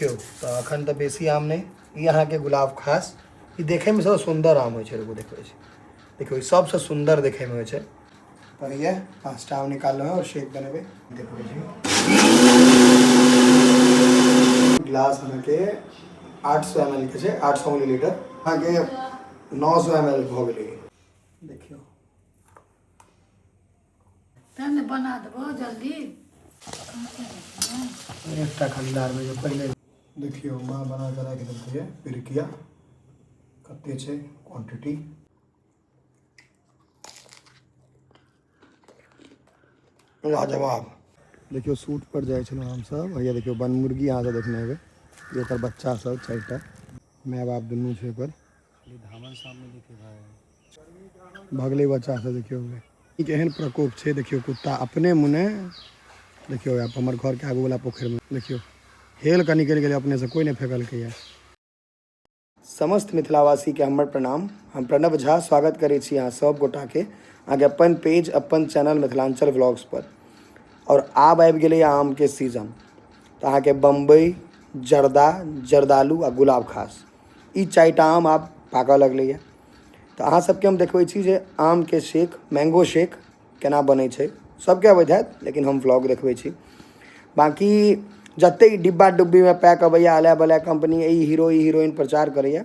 देखियौ तऽ एखन तऽ बेसी आम नहि। ई अहाँके गुलाब खास, ई देखैमे सबसँ सुन्दर आम होइ छै। रुकू देखबै छी। देखियौ, ई सबसँ सुन्दर देखैमे होइ छै। तऽ ये 5टा आम निकाललहुँ आओर शेक बनेबै। देखबै छी, गिलास अहाँके 800 एम एल के छै, 800 मिलीलीटर, अहाँके 900 एम एल भऽ गेलै। देखियौ तहन ने बना देबो जल्दी। एकटा खाली लारबै जे पहिले। देखियौ, माँ बना कऽ राखि देलकै पिरुकिया। कते छै क्वांटिटी? लाजवाब। देखियौ, शूट पर जाइ छलहुँ हमसभ। भैया, देखियौ बनमुर्गी अहाँ सब देखने हेबै। ई ओकर बच्चा सब 4टा, माय बाप दुनू छै ओकर। भगलै बच्चा सब। देखियौ, एहन प्रकोप छै। देखियौ, कुत्ता अपने मुने। देखियौ, आब हमर घरके आगू वाला पोखरिमे देखियौ, हेल कऽ निकलि गेलै अपनेसँ, कोइ नहि फेकलकै। समस्त मिथिलावासीके हमर प्रणाम। हम प्रणव झा स्वागत करै छी अहाँ सब गोटाके अहाँके अपन पेज, अपन चैनल मिथिलांचल व्लॉग्स पर। आओर आब आबि गेलैए आमके सीजन, तऽ अहाँके बम्बई, जर्दा, जर्दालू आ गुलाब खास, ई 4टा आम आब पाकऽ लगलैए। तऽ अहाँ सबके हम देखबै छी जे आमके शेक, मैंगो शेक केना बनै छै। सबके अबैत हैत, लेकिन हम व्लॉग देखबै छी। बाँकी जतेक डिब्बा डुब्बीमे पैक अबैए, अलै बलै कंपनी, ई हीरो ई हीरोइन प्रचार करैए,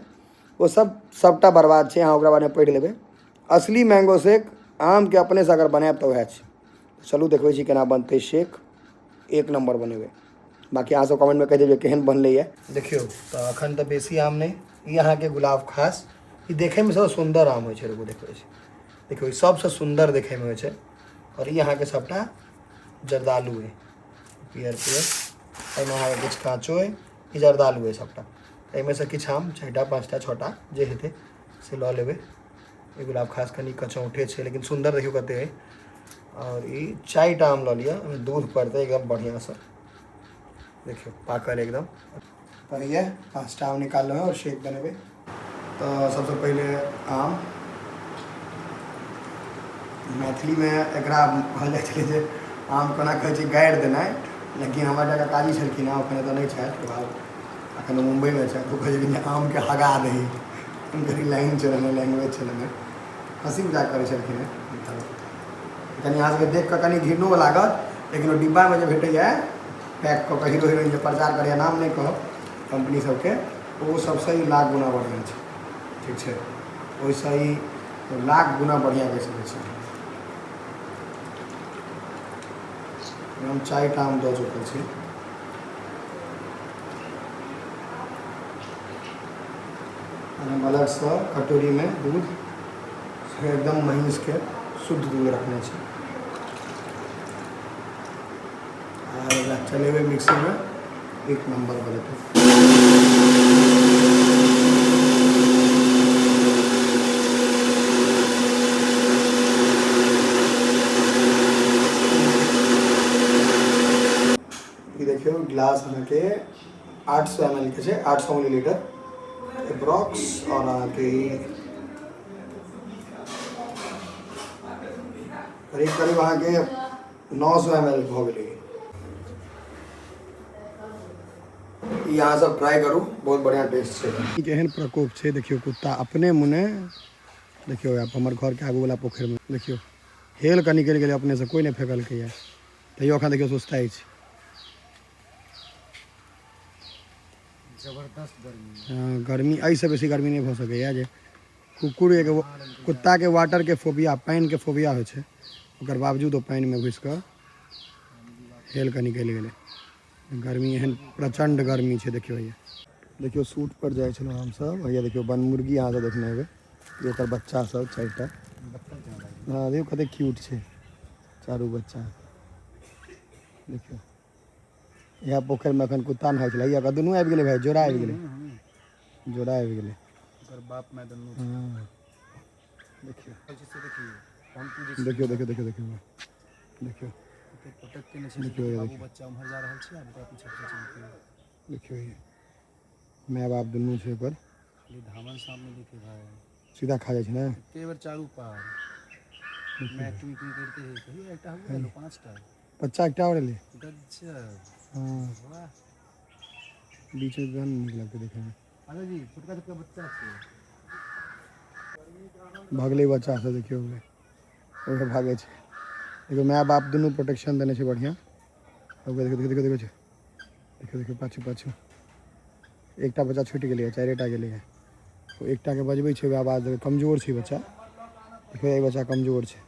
ओ सब सबटा बर्बाद छै। अहाँ ओकरा बारेमे पढ़ि लेबै। असली मैंगो शेक आमके अपनेसँ अगर बनायब तऽ वएह छै। चलू देखबै छी केना बनतै शेक, एक नम्बर बनेबै। बाँकी अहाँ सब कमेंटमे कहि देबै जे केहन बनलैए। देखियौ, तऽ एखन तऽ बेसी आम नहि। ई अहाँके गुलाब खास, ई देखैमे सबसँ सुन्दर आम होइ छै। रुकू देखबै छी। देखियौ, ई सबसँ सुन्दर देखैमे होइ छै। आओर ई अहाँके सबटा जर्दालू अइ, पियर पियर। एहिमे अहाँके किछु काँचो अइ। ई जर्दालू अइ सबटा। एहिमे सँ किछु आम 4टा 5टा 6टा जे हेतै से लऽ लेबै। ई गुलाब खास कनि कचौठे छै, लेकिन सुन्दर देखियौ कते अइ। आओर ई 4टा आम लऽ लिअ, ओहिमे दूध पड़तै एकदम बढ़िआँसँ। देखियौ, पाकल एकदम। तऽ ये 5टा आम निकाललहुँ आओर शेक बनेबै। तऽ सबसँ पहिले आम, मैथिलीमे एकरा कहल जाइ छलै जे आम कोना कहै छै, गाड़ि देनाइ। लेकिन हमर एकटा काजी छलखिन हँ, एखन एतऽ नहि छथि, एखन मुम्बइमे छथि, ओ कहै छलखिन जे आमके हगा दही। हुनकर ई लाइन छलनि, लैंग्वेज छलनि। हँसी मजाक करै छलखिन हेँ। कनि अहाँ सबके देख कऽ कनि घृणो लागत, लेकिन ओ डिब्बामे जे भेटैए पैक कऽ कऽ, हीरो हीरोइन जे प्रचार करैए, नाम नहि कहब कम्पनी सबके, ओ सबसँ ई लाख गुना बढ़िआँ छै। ठीक छै, ओहिसँ ई लाख गुना बढ़िआँ कहि सकै छी। हम 4टा आम दऽ चुकल छी। हम अलगसँ कटोरीमे दूध से एकदम महीँसके शुद्ध दूध रखने छी। आ एकरा चलेबै मिक्सीमे, एक नम्बर बनेतै। ई देखियौ, गिलास अहाँके 800 एम एल के छै, 800 मिलीलीटर एप्रोक्स। आओर अहाँके ई करीब करीब अहाँके 900 एम एल भऽ गेलै। ई अहाँ सब ट्राई करू, बहुत बढ़िआँ टेस्ट छै। एहन प्रकोप छै। देखियौ, कुत्ता अपने मुने। देखियौ, आब हमर घरके आगू वाला पोखरिमे देखियौ, हेल कऽ निकलि गेलै अपनेसँ, कोइ नहि फेकलकै। तैयो एखन देखियौ सुस्ताइ छै। जबरदस्त गर्मी। हँ, गर्मी एहिसँ बेसी गर्मी नहि भऽ सकैए जे कुकुर एक कुत्ताके वाटरके फोबिया, पानिके फोबिया होइ छै, ओकर बावजूद ओ पानिमे घुसि कऽ हेल कऽ निकलि गेलै। गर्मी एहन प्रचण्ड गर्मी छै। देखियौ भैया, देखियौ, शूट पर जाइ छलहुँ हमसभ। भैया, देखियौ बनमुर्गी अहाँ सब देखने हेबै। ई ओकर बच्चा सब 4टा। हँ, देखियौ कते क्यूट छै चारू बच्चा। देखियौ, इएह पोखरिमे एखन कुत्ता नहाइ छलै। हैया दुनू आबि गेलै भाइ, जोड़ा आबि गेलै, जोड़ा आबि गेलै। ओकर बाप माय दुनू। हँ, देखियौ देखियौ देखियौ देखियौ देखियौ देखियौ। पटक के नहि छै। देखियौ, बाबू देखियौ। बच्चा उम्हर जा रहल छै, आब ओकरा पीछे पीछे चलतै। देखियौ, ई माय बाप दुनू छै ओकर। खाली धामन सामने देखे भाई। सीधा खा जाइ छै ने। एते बेर चारू पार मैं टुई टुई करते है। कहियो एकटा हो गेल, 5टा बच्चा, एकटा आओर एलै। गजब। हँ। वाह। बीच में तहन नीक लगतै देखैमे। अरे जी, छोटका छोटका बच्चा छै। भगलै बच्चा सब, देखियौ ओहे भागै छै। देखियौ माय बाप दुनू प्रोटेक्शन देने छै बढ़िआँ। देखियौ देखियौ देखियौ देखियौ देखियौ देखियौ पाछू पाछू एकटा बच्चा छुटि गेलैए, चारिटा गेलैए। ओ एकटाके बजबै छै, ओहि आवाज देबै। कमजोर छै बच्चा, देखियौ ई बच्चा कमजोर छै,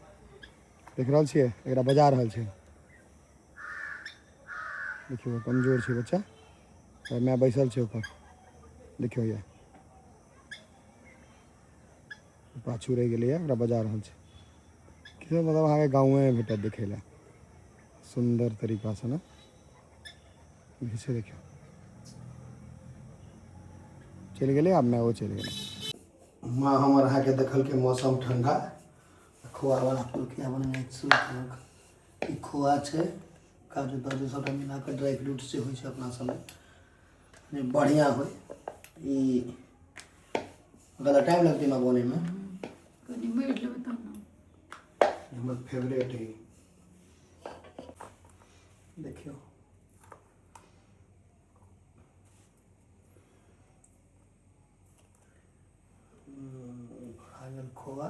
देख रहल छियै, एकरा बजा रहल छै। देखियौ कमजोर छै बच्चा, माय बैसल छै ओकर। देखियौ ये पाछू रहि गेलैए, ओकरा बजा रहल छै। की मतलब अहाँके गाँवेमे भेटत देखै लए सुन्दर तरीकासँ ने। देखै देखियौ चलि गेलै, आब माय ओ चलि गेलै। माँ हमर अहाँके देखलकै मौसम ठण्डा, खोआवला पुरुकिया बनेने शुरू केलक। ई खोआ छै, काजू ताजू सबटा मिला कऽ ड्राइ फ्रूट से होइ छै अपना सबमे, जे बढ़िआँ होइ। ई गला टाइम लगतै माँ बनैमे। कनि मरि लेबै तब ने। हमर फेवरेट है। देखियौ भरा गेल खोआ।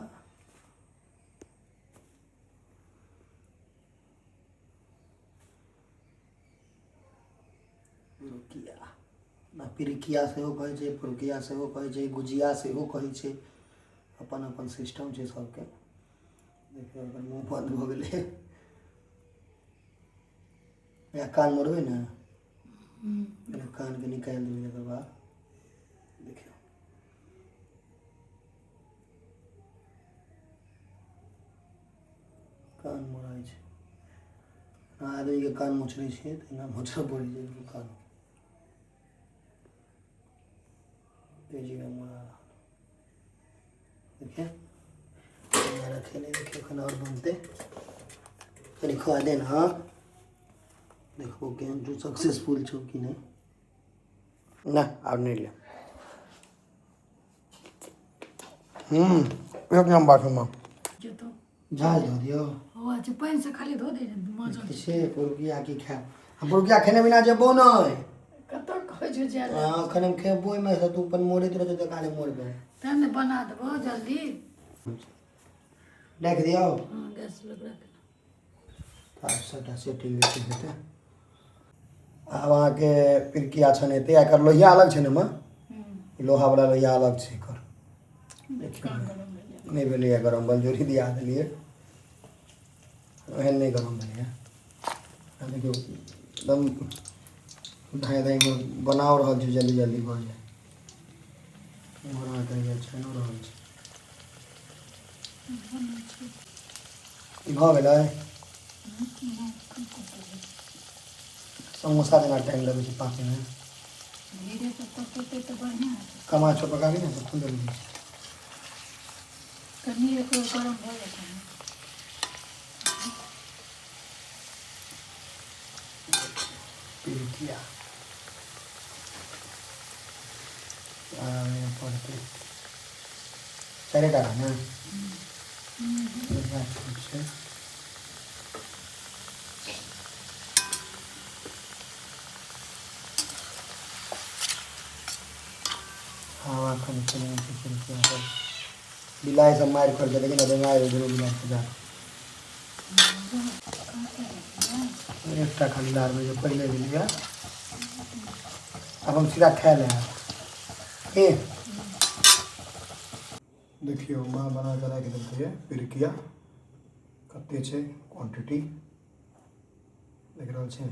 पिरुकिया ना, पिरुकिया सेहो कहै छै, पुरुकिया सेहो कहै छै, गुजिया सेहो कहै छै। अपन अपन सिस्टम छै सबके। देखियौ ओकर मुँह बन्द भऽ गेलै। या कान मोड़बै ने, पहिले कानके निकालि देबै, तकर बाद देखियौ कान मोड़ाइ छै। आदमीके कान मोचरै छै तहिना मोचरऽ पड़ै छै एकरो कान। तेजीमे मोड़ा रहल। देखियौ रखेले, देखियौ एखन आओर बनतै। कनि खुआ दे ने, देखबो केहन तू सक्सेसफुल छौ कि नहि। ना आब नहि ले। एक नंबर छै माँ। जेतौ झाँझ धो दियौ। ओ अच्छा, पानिसँ खाली धो दे मजल। देखै छियै पुरुकिया की खायब हम? पुरुकिया खेने बिना जेबो नहि। कतऽ कहै छौ जाय लए? हँ, एखन हम खेबो। ओहिमे सँ तू अपन मोड़ैत रहतौ तऽ काले मोड़बै। तैँ ने बना देबो जल्दी। राखि दियौ। हँ, गैस लग राख। आब सबटा सेटिंग वेटिंग हेतै। आब अहाँके पिरकिया छनेतै। एकर लोहिया अलग छै ने माँ? लोहावला लोहिया अलग छै एकर। देखियौ नहि भेलैए गरम, बलजोरी दिया देलियै, ओहन नहि गरम भेलैए। आ देखियौ एकदम धाँइ धाँइ बना रहल छै, जल्दी जल्दी भऽ जाय। एम्हर अहाँके छानिओ रहल छै। ई भऽ गेलै। समोसा जेना टाइम लगै छै पाकैमे। धीरे से पकेतै तऽ बढ़िआँ हेतै। कमा छो पकाबी ने तऽ खूब जल्दी छै। कनि एक बेर गरम भऽ जेतै ने। पिरुकिया पड़तै चारि टा ने, ठीक छै। हवा एखन चलि छै। पिरुकिया सब बिलाइ सब मारि खोलि कऽ, देखी ने, डेंगाइ दुनू बिलाइ के जा। एकटा खाली लारबै जे पहिले भेलैए। आब हम सीधा खाय लए की। देखियौ माँ बना कऽ राखि देलकै पिरुकिया। कते छै क्वांटिटी देख रहल छै।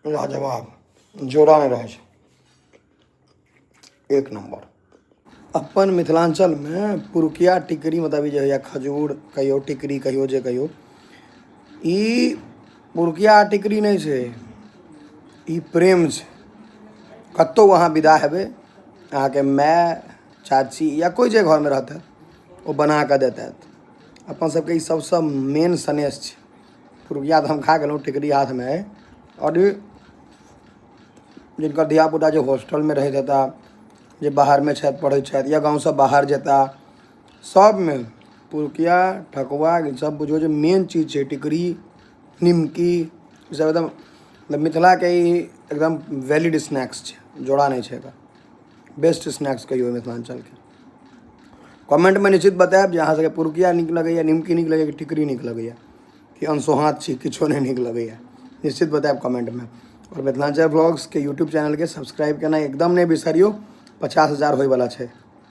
लाजवाब, जोड़ा नहि रहै छै, एक नम्बर। अपन मिथिलाञ्चलमे पुरुकिया टिकरी, मतलब ई जे होइए खजूर कहियौ, टिकरी कहियौ, जे कहियौ, ई पुरुकिया टिकरी नहि छै, ई प्रेम छै। कतहु अहाँ विदा हेबै, अहाँके माय, चाची या कोइ जे घरमे रहतै, ओ बना कऽ देतथि। अपन सबके ई सबसँ मेन सनेस छै। पुरुकिया तऽ हम खा गेलहुँ, टिकरी हाथमे अइ। आओर ई जिनकर धियापुता जे हॉस्टलमे रहैत हेता, जे बाहरमे छथि, पढ़ैत छथि या गाँवसँ बाहर जेता, सबमे पुरुकिया ठकुआ ई सब बुझियौ जे मेन चीज छै। टिकरी निमकी, ई सब एकदम मतलब मिथिलाके ई एकदम वैलिड स्नैक्स छै, जोड़ा नहि छै एकर। बेस्ट स्नैक्स कहियौ मिथिलाञ्चलके। कमेंटमे निश्चित बतायब जे अहाँ सबके पुरुकिया नीक लगैए, निमकी नीक लगैए कि टिकरी नीक लगैए, कि अनसोहाँत छी, किछो नहि नीक लगैए। निश्चित बतायब कमेंटमे। आओर मिथिलाञ्चल ब्लॉग्सके यूट्यूब चैनलके सब्सक्राइब केनाइ एकदम नहि बिसरियौ। 50,000 होइवला छै।